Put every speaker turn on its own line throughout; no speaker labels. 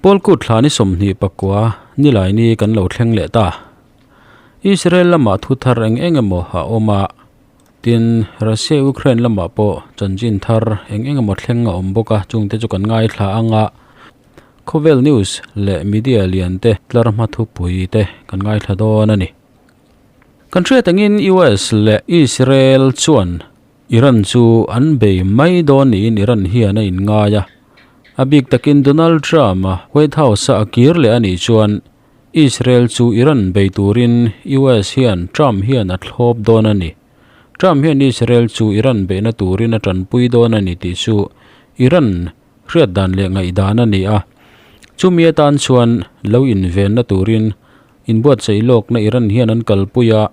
Pawlkut thla ni 29 nilaini kan lo thleng leh ta. Israel lamah thu thar eng eng emaw a awm a, tin Russia Ukraine lamah pawh chanchin thar eng eng emaw thleng a awm bawk a, chungte chu kan ngaithla ang a. Khawvel news leh media lian te tlar hma thupui te kan ngaithla dawn a ni. Kan hriat angin US leh Israel chuan Iran chu an bei mai dawn niin Iran hian a inngai a. A bik takin Donald Trump-a White House-a a kir leh a nih chuan Israel chu Iran bei turin US hian Trump hian a thlawp dawn a ni. Trump hian Israel chu Iran beihna turin a tanpui dawn a ni tih chu Iran hriat dan leh ngaihdan a ni a. Chumi atan chuan lo invenna turin inbuatsaih lawkna Iran hian an kalpui a,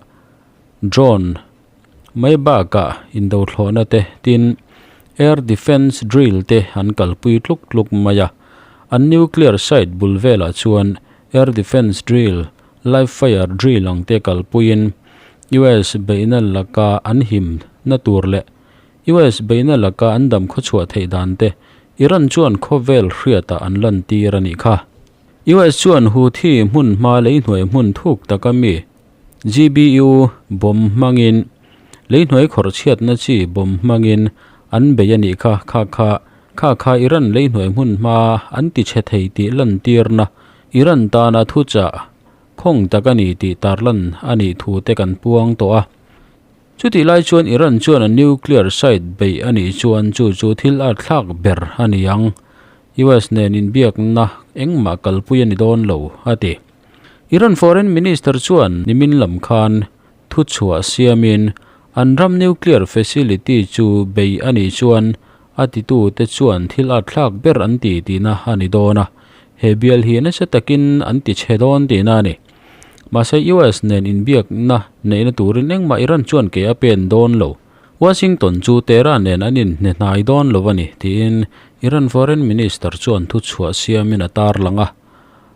drone mai bakah indothlawhna te tin air defence drill te an kalpui tluk tluk mai a. An nuclear site bul velah chuan air defence drill, live fire drill ang te kalpuiin US beihna laka an him na tur leh US beihna laka an dam khawchhuah theih dan te Iran chuan khawvel hriatah an lantir a nih kha. US chuan Houthi hmun hma lei hnuai hmun thuk taka mi GBU bomb hmangin lei hnuai khawrh chhiatna chi bomb hmangin an bei a nih kha. Kha kha kha kha Iran lei hnuai hmun hma an ti chhe thei tih lantirna Iran tana thuchah khawng tak a ni tih tarlan a nih thu te kan puang tawh a. Chutih lai chuan Iran chuan a nuclear site beih a nih chuan chu chu thil a thlak ber a ni ang. US nen inbiakna engmah kalpui a ni dawn lo, a ti. Iran Foreign Minister chuan nimin lam khan thuchhuah siamin an ram nuclear facility chu bei a nih chuan a titute chuan thil a thlak ber an ti tihna a ni dawn a, he bial hi nasa takin an ti chhe dawn tihna a ni. Mahse US nen inbiakna neihna turin engmah Iran chuan ke a pen dawn lo. Washington chu Tehran nen an inhne hnai dawn lo a ni, tiin Iran Foreign Minister chuan thuchhuah siamin a tarlang a.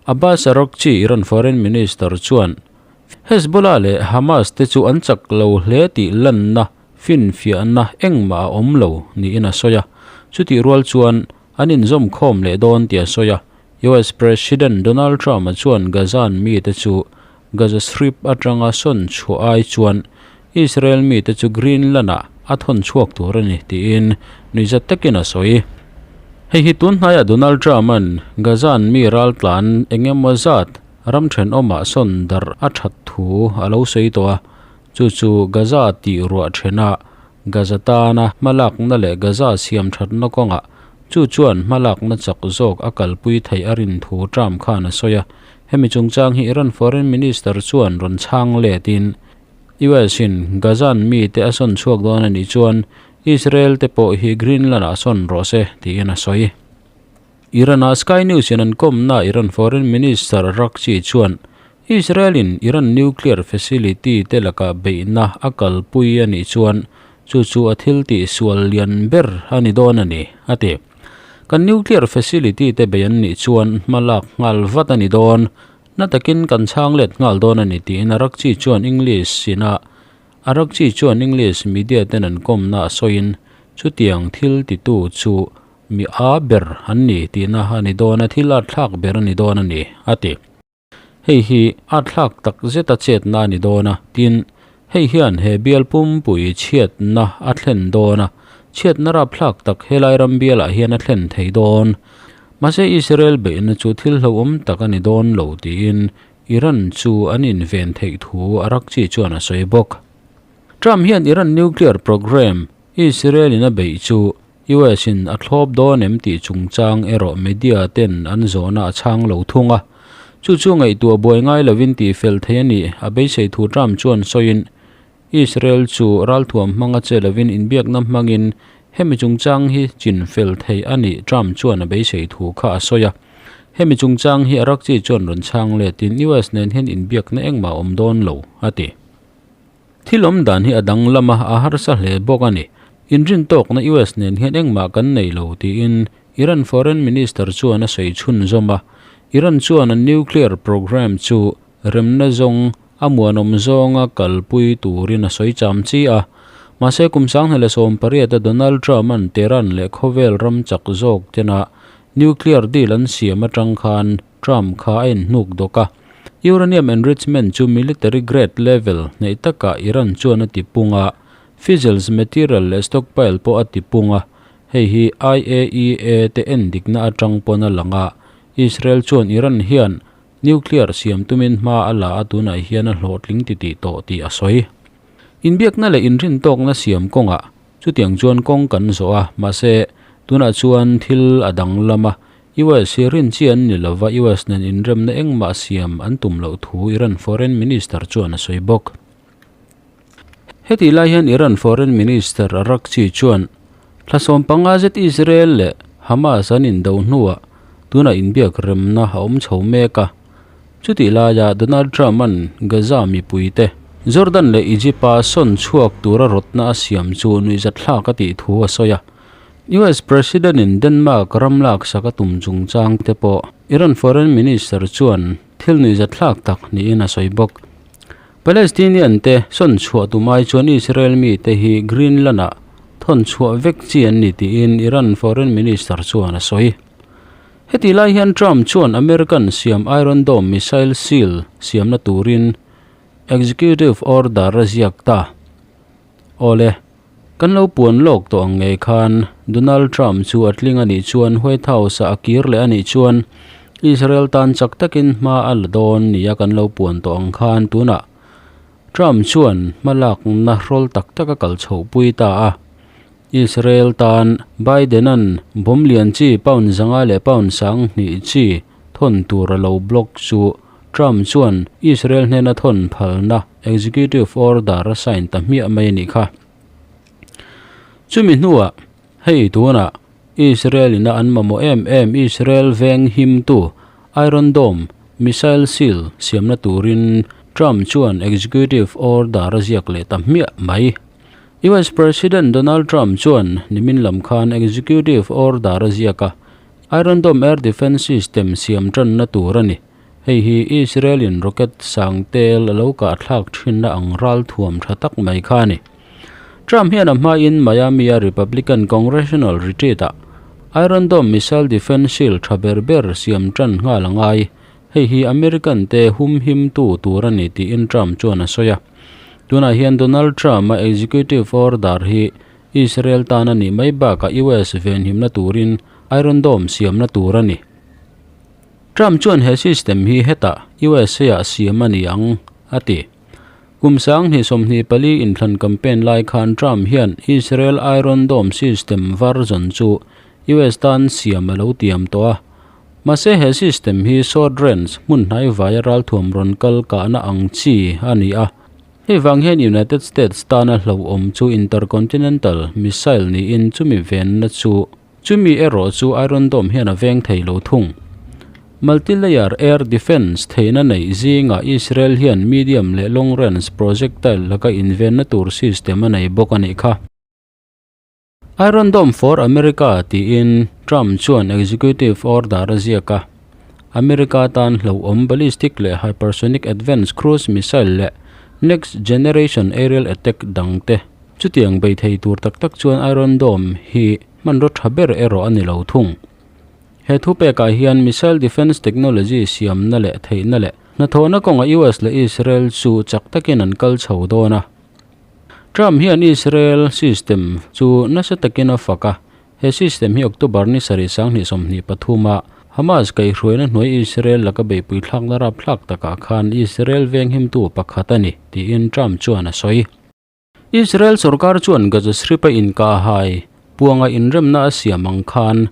Abbas Araghchi, Iran Foreign Minister chuan Hezbollah leh Hamas te chu an chak lo hle tih lanna finfiahna engmah a awm lo niin a sawi a. Chutih rual chuan an inzawm khawm leh dawn tih a sawi a. US President Donald Trump-a chuan Gazan mite chu Gaza Strip atanga sawn chhuah ai chuan Israel mite chu Greenland-ah a thawn chhuak tur a ni tiin nuihzat takin a sawi. Hei hi tun hnaiah Donald Trump-a'n Gazan mi raltlan eng emaw zat ram thenawmah sawn darh a that thu a lo sawi tawh a, chu chu Gaza tih ruah thenah Gaza tana hmalakna leh Gaza siam thatna kawngah chu chuan hmalakna chak zawk a kalpui theih a rin thu Trump khan a sawi a. Hemi chungchang hi Iran Foreign Minister chuan rawn chhang letin US in Gazan mite a sawn chhuak dawn a nih chuan Israel te pawh hi Greenland ah sawn rawh se tiin a sawi. Iran ah Sky News in an kawmna Iran Foreign Minister Araghchi chuan Israel in Iran nuclear facility te lakah beihna a kalpui a nih chuan chu chu a thil tih sual lian ber a ni dawn a ni, a ti. Kan nuclear facility te bei an nih chuan hma lak nghal vat a ni dawn. Na takin kan chhang let nghal dawn a ni tiin Araghchi chuan English ina Araghchi chuan English media ten an kawmna a sawiin chutiang thil titu chu mi a ber an ni tihna a ni dawn a, thil a thlak ber a ni dawn a ni, a ti. Hei hi a thlak tak zeta chetna a ni dawn a, tin, hei hian he bial pumpui chhiatna a thlen dawn a, chhiatna rapthlak tak helai ram bialah hian a thlen thei dawn. Mahse Israel beihna chu thil hlauhawm tak a ni dawn lo tiin Iran chu an inven theih thu Araghchi chuan a sawi bawk. Trump hian Iran nuclear program Israel in a beih chu US in a thlawp dawn em tih chungchang erawh media ten an zawhna a chhang lo thung a. Chu chu ngaihtuah buai ngai lovin tih fel thei a nih a beisei thu Trump chuan sawiin Israel chu ralthuam hmanga che lovin inbiakna hmangin hemi chungchang hi chin fel thei a nih Trump chuan a beisei thu kha a sawi a. Hemi chungchang hi Araghchi chuan rawn chhang letin US nen hian inbiakna engmah a awm dawn lo, a ti. Thil awm dan hi a danglam a, a harsa hle bawk a ni. Inrintawkna US nen hian engmah kan nei lo tiin Iran Foreign Minister chuan a sawi chhunzawm a. Iran chuan a nuclear programme chu remna zawng a muanawm zawnga kalpui turin a sawi cham chi a. Mahse kum 2018 a Donald Trump-a'n Tehran leh khawvel ram chak zawk tena Nuclear deal an siam atang khan Trump kha a inhnuk dawk a. Uranium enrichment chu military grade level hneih takah Iran chuan a ti pung a, fissiles material leh stockpile pawh a ti pung a. Hei hi IAEA te endikna atang pawn a lang a, Israel chuan Iran hian nuclear siam tumin hma a la a tunah hian a hlawhtling titih tawh tih a sawi. Inbiakna leh inrintawkna siam kawngah Chutiang chuan kawng kan zawh a, mahse, tunah chuan thil a danglam a, US hi rin chi an ni lova, US nen inremna engmah siam an tum loh thu Iran Foreign Minister chuan a sawi bawk. Hetih lai hian Iran Foreign Minister Araghchi chuan thla 15 zet Israel leh Hamas an indo hnuah tunah inbiak remna a awm chho mek a, Chutih laia Donald Trump-a'n Gaza mipuite Jordan leh Egypt-a sawn chhuak tura rawtna a siam chu nuihzatthlak a tih thu a sawi a. US President-in Denmark ram laksak a tum chungchang te pawh Iran Foreign Minister chuan thil nuihzatthlak tak niin a sawi bawk. Palestinian te sawn chhuah tum ai chuan Israel mite hi Greenland-ah thawn chhuah vek chi an ni tiin Iran Foreign Minister chuan a sawi. Heti lai hian Trump chuan American siam Iron Dome missile shield siamna turin executive order a ziak ta. Awle, kan lo puan lawk tawh ang ngei khan Donald Trump chu a tling a nih chuan White House-ah a kir leh a nih chuan Israel tan chak takin hma a la dawn nia kan lo puan tawh ang khan tunah Trump chuan hmalakna hrawl tak tak a kal chhohpui ta a. Israel tan Biden-a'n bomb lian chi pound 500 leh pound 2000 chi thawn tur a lo block chu Trump chuan Israel hnena thawn phalna executive order a sign ta hmiah mai a nih kha. Chumi hnuah hei tunah Israel ina an mamawh em em Israel veng himtu Iron Dome missile shield siamna turin Trump chuan executive order a ziak leh ta hmiah mai. US President Donald Trump chuan nimin lam khan executive order a ziak a, Iron Dome air defence system siam tanna tur a ni. Hei hi Israel-in rocket sang tel a lo kah thlak thinna ang ral thuam tha tak mai kha a ni. Trump hian a hmain Miami-a Republican Congressional Retreat-ah Iron Dome missile defence shield tha ber ber siam tan nghal a ngai. Hei hi American te humhimtu tur a ni tiin Trump chuan a sawi a. Tunah hian Donald Trump-a executive order hi Israel tan a nih mai bakah US venhimna turin Iron Dome siamna tur a ni. Trump chuan he system hi hetah USA-ah siam a ni ang, a ti. Kum 2024 inthlan campaign lai khan Trump hian Israel Iron Dome system version chu US tan siam a lo tiam tawh a. Mahse he system hi short range hmun hnai vaia ralthuam rawn kal kahna ang chi a ni a. Hei vang hian United States tana hlauhawm chu intercontinental missile niin chumi venna chu chumi erawh chu Iron Dome hian a veng thei lo thung. Multi-layer air defence theihna neih zingah Israel hian medium leh long range projectile laka invenna tur system a nei bawk a nih kha. Iron Dome for America tiin Trump chuan executive order a ziak a. America tan hlauhawm ballistic leh hypersonic advanced cruise missile leh next generation aerial attack dangte chutiang bei thei tur tak tak chuan Iron Dome hi hmanraw tha ber erawh a ni lo thung. He thupekah hian missile defence technology siamna leh theihna leh hnathawhna kawnga US leh Israel chu chak takin an kal chho dawn a. Trump hian Israel system chu nasa takin a fak a, he system hi October ni sarih 2023 a Hamas kaihhruaina hnuai Israel laka beihpui thlakna rapthlak takah khan Israel venghimtu pakhat a ni, tiin Trump chuan a sawi. Israel sorkar chuan Gaza Strip-a inkahhai puanga inremna a siam ang khan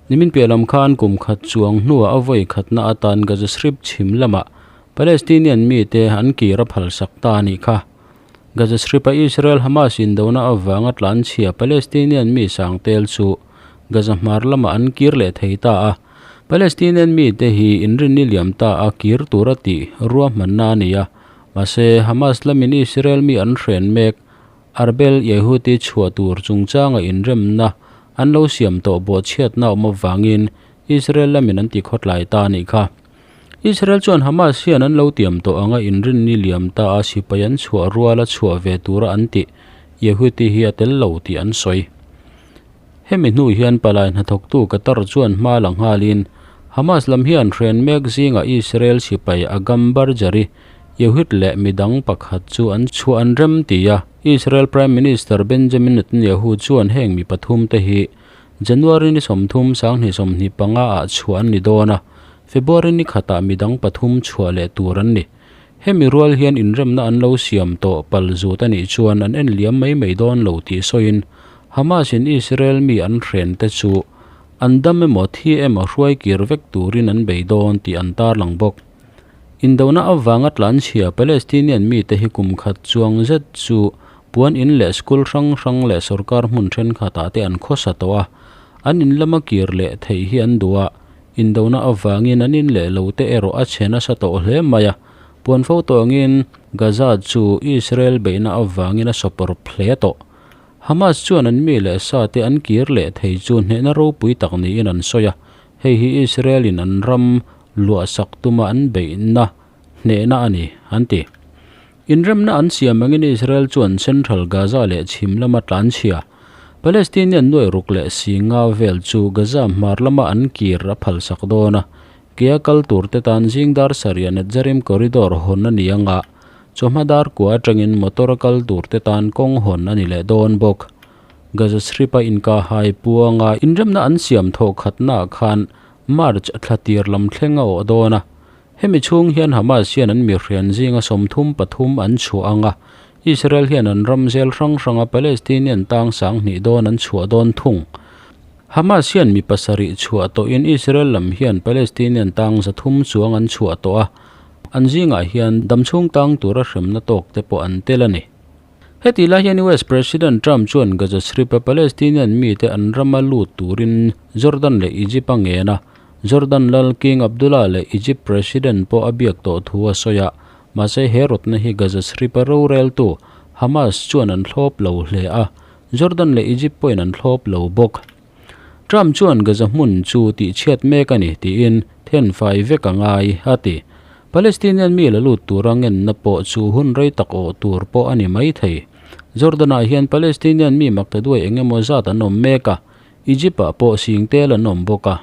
nimin piah lam khan kum khat chuang hnuah a vawi khatna atan Gaza Strip chhim lamah Palestinian mite an kir a phalsak ta a nih kha. Gaza Strip-a Israel-Hamas indona avanga tlanchhia Palestinian mi sangtel chu Gaza hmar lamah an kir leh thei ta a. Palestinian mite hi inrinni liam ta a kir tura tih ruahmanna a ni a. Mahse, Hamas lamin Israel mi an hren mek Arbel Yehudi chhuah tur chungchanga inremna an lo siam tawh bawhchhiatna awm avangin Israel lamin an tikhawtlai ta a nih kha. Israel chuan Hamas hian an lo tiam tawh anga inrinni liam ta a sipai an chhuah ruala chhuah ve tura an tih Yehudi hi a tel lo tih an sawi. Hemi hnu hian palai hnathawktu Qatar chuan hma la nghalin Hamas lam hian hren mek zingah Israel sipai Agam Barjari, Yehud leh midang pakhat chu an chhuah an rem ti a. Israel Prime Minister Benjamin Netanyahu chuan heng mi pathum te hi January ni 30 2025 ah chhuah an ni dawn a, February ni khatah midang pathum chhuah leh tur an ni. Hemi rual hian inremna an lo siam tawh pal zut a nih chuan an en liam mai mai dawn lo tih sawiin Hamas in Israel mi an hren te chu an dam emaw thi emaw hruai kir vek turin an bei dawn tih an tarlang bawk. Indona avanga tlanchhia Palestinian mite hi kum khat chuang zet chu puan in leh school hrang hrang leh sorkar hmun thenkhatah te an khawsa tawh a, an in lama kir leh theih hi an duh a, Indona avangin an in leh lo te erawh a chhe nasa tawh hle mai a, puan fo tawngin Gaza chu Israel beihna avangin a sawpawrp hle tawh. Hamas chuan an mi leh sa te an kir leh thei chu hnehna ropui tak niin an sawi a, hei hi Israel in an ram luahsak tuma an beihna hnehna a ni, an ti. Inremna an siam angin Israel chuan Central Gaza leh chhim lama tlanchhia, Palestinian nuai ruk leh si nga vel chu Gaza hmar lama an kir a phalsak dawn a, kea kal tur te tan zing dar sarih Netzarim Corridor hawn a ni anga, chawhma dar kua atangin motor a kal tur te tan kawng hawn a ni leh dawn bawk. Gaza Strip-a inkahhai puanga inremna an siam thawh khatnaah khan March thla tir lam thleng a awh dawn a, Hemi chhung hian Hamas hian an mihrian zinga 33 an chhuah ang a, Israel hian an ram zel hrang hranga Palestinian tang 2000 dawn an chhuah dawn thung. Hamas hian mi pasarih chhuah tawhin Israel lam hian Palestinian tang 300 chuang an chhuah tawh a, an zingah hian damchhung tang tura hremna tawk te pawh an tel a ni. Heti lai hian US President Trump chuan Gaza Strip-a Palestinian mite an rama lut turin Jordan leh Egypt a ngen a, Jordan lal King Abdullah leh Egypt President pawh a biak tawh thu a sawi a, mahse he rawtna hi Gaza Strip-a roreltu Hamas chuan an thlawp lo hle a, Jordan leh Egypt pawhin an thlawp lo bawk. Trump chuan Gaza hmun chu tihchhiat mek a ni tiin thenfai vek a ngai, a ti. Palestinian mi la lut tura ngenna pawh chu hun rei tak awh tur pawh a ni mai thei. Jordan-ah hian Palestinian mi makta duai eng emaw zat an awm mek a, Egypt-ah pawh sing tel an awm bawk a.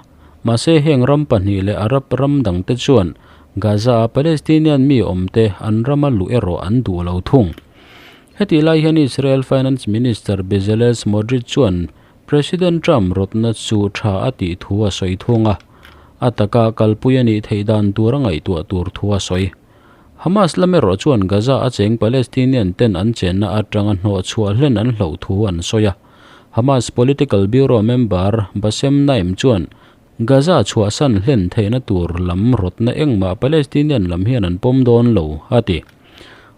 Mahse heng ram pahnih leh Arab ram dangte chuan Gaza-a Palestinian mi awmte an rama luh erawh an duh lo thung. Hetih lai hian Israel Finance Minister Bezalel Smotrich chuan President Trump rawtna chu tha a tih thu a sawi thung a, a taka kalpui a nih theih dan tur a ngaihtuah tur thu a sawi. Hamas lam erawh chuan Gaza a cheng Palestinian ten an chenna atanga hnawh chhuah hlen an hloh thu an sawi a. Hamas Political Bureau member Bassem Naim chuan Gaza chhuahsan hlen theihna tur lam rawtna engmah Palestinian lam hian an pawm dawn lo, a ti.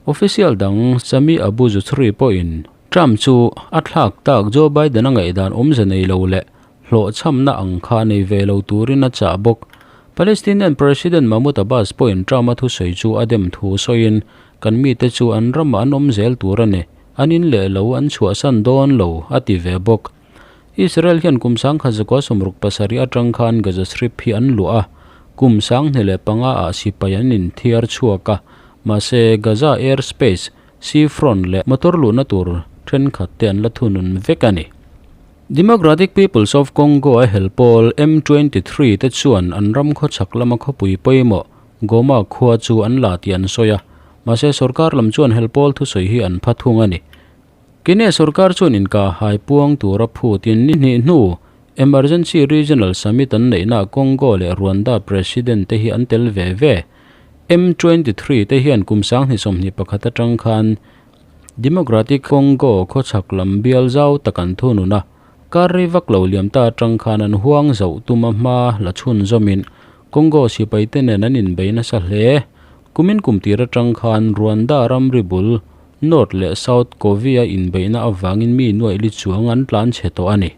Official dang Sami Abu Zuhri pawhin Trump chu a thlak tak Joe Biden a ngaihdan awmze nei lo leh hlawhchhamna ang kha nei ve lo turin a chah bawk. Palestinian President Mahmoud Abbas pawhin Trump a thusawi chu a dem thu sawiin, Kan mite chu an ramah an awm zel tur a ni, an in leh lo an chhuahsan dawn lo, a ti ve bawk. Israel hian kum 1967 atang khan Gaza Strip hi an luah a, kum 2005 ah sipai an inthiar chhuak a, mahse Gaza airspace, Sea front leh motor luhna tur thenkhat te an la thunun vek a ni. Democratic Peoples of Congo a hel pawl M23 te chuan an ram khawchhak lama khawpui pawimawh Goma khua chu an la tih an sawi a, mahse sorkar lam chuan hel pawl thusawi hi an pha thung a ni. Kine sorkar chuan inkah hai puang tura phutin ni hnih hnu Emergency Regional Summit an neihnaah Congo leh Rwanda President te hi an tel ve ve. M23 te hian kum 2021 atang khan Democratic Congo khawchhak lam bial zau tak an thunun a, kar rei vak lo liam ta atang khan an huang zauh tuma hma la chhunzawmin Congo sipai te nen an inbei nasa hle. Kumin kum tir atang khan Rwanda ramri bul North leh South Kovia inbeihna avangin mi nuaih li chuang an tlan chhe tawh a ni.